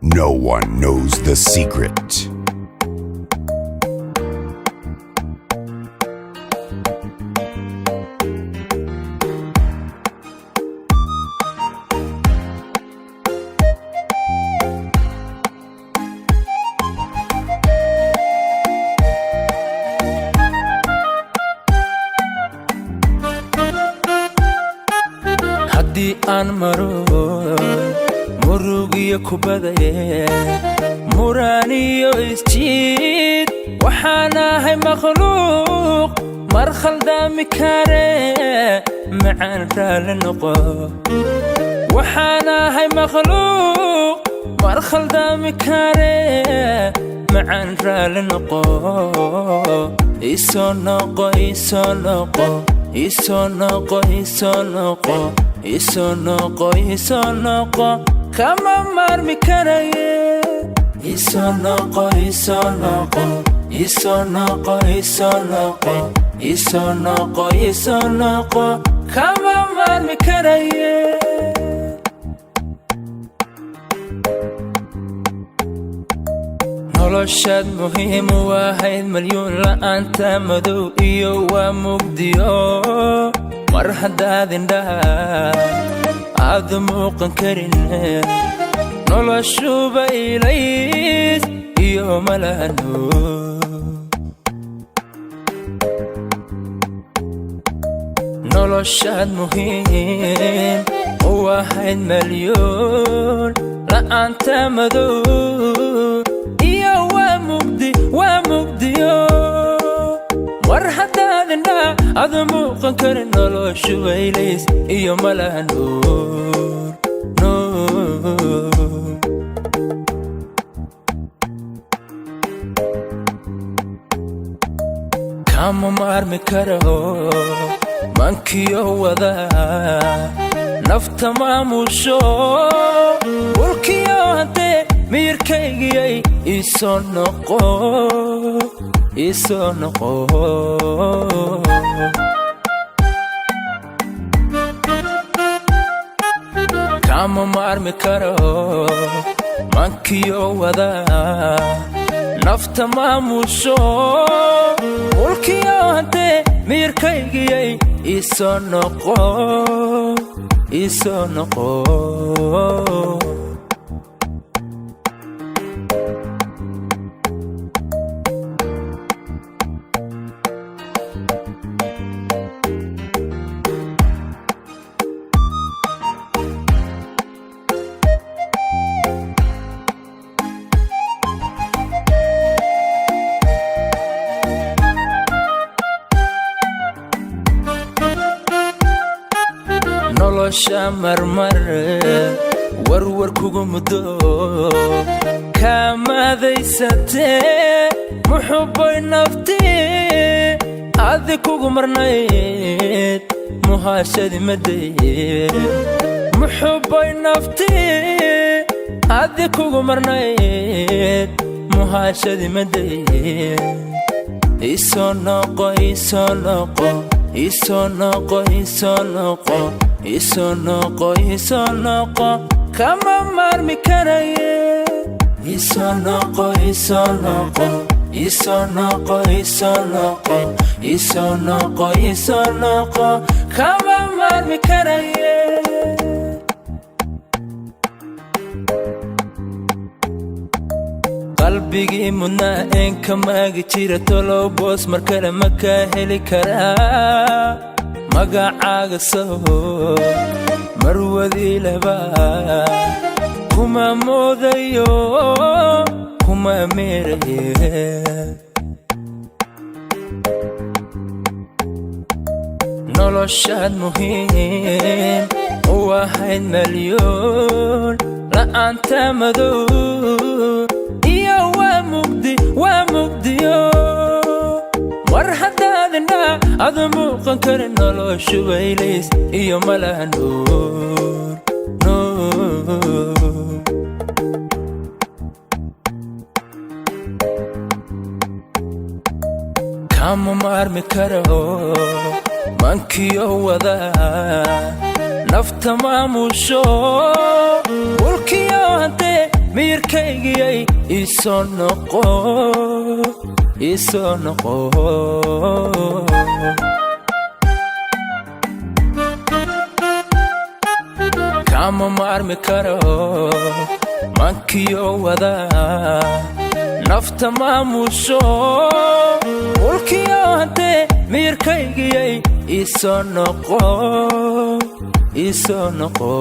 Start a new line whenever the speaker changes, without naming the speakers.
No one knows the secret.
Haddii aan maro murugiyo kubadaye, muraaniyo isjiid, waxaan ahay makhluuq mar khaldaami kare, macaan raali noqo. Waxaan ahay makhluuq mar khaldaami kare, macaan raali noqo. Isoo noqo, isoo noqo, isoo noqo, isoo noqo, isoo noqo, isoo noqo, kama maarmi karaye. Isoo noqo, isoo noqo, isoo noqo, isoo noqo, isoo noqo, isoo noqo, kama maarmi karaye. Noloshaad muhiim u ahayd malyuun, la'aanta madow iyo waa mugdiyo. Mar haddaad indhaha aada muuqan karin, noloshuba ilays iyo malahano. Noloshaad muhiim u ahayd malyuun, la'aanta madow iyo waa mugdi, waa mugdiyo. Mar haddaad indhaha aada muuqan karin, noloshu waylays iyo malaha nuur, nuur. Kama maarmi karo mankiyo wada nafta maamusho, mulkiyo haddee miyirkaygiyay. Isoo noqo, isoo noqo. Kama maarmi karo mankiyo wada nafta maamusho, mulkiyo haddee miyirkaygiyay. Isoo noqo, isoo noqo. Nolosha marmar warwar kugu muddo kaamadaysatee, muxubbay naftii adi kugu marnayd, muhaashadi madaye. Muxubbay naftii adi kugu marnayd, muhaashadi madaye. Isoo noqo, isoo noqo, isoo noqo, isoo noqo, isoo noqo, isoo noqo, kama maarmi karaye. Isoo noqo, isoo noqo, isoo noqo, isoo noqo, isoo noqo, isoo noqo, kama maarmi karaye. Qalbigii mudnaa een ka maagi jira, tolow boos mar kale ma kaa heli karaa? Magacaaga soho marwadii laba kuma moodayo, kuma meeraye. Noloshaad muhiim u ahayd malyuun, la'aanta madow iyo waa mugdi, waa mugdiyo. Mar haddaad indhaha aada muuqan karin, noloshu waylays iyo malaha nuur, nuur. Kama maarmi karo mankiyo wada nafta maamusho, mulkiyo hantee. Miyirkaygiyay, isoo noqo, isoo noqo. Kama maarmi karo mankiyo wadaa nafta maamusho mulkiyo hantee. Miyirkaygiyay, isoo noqo, isoo noqo.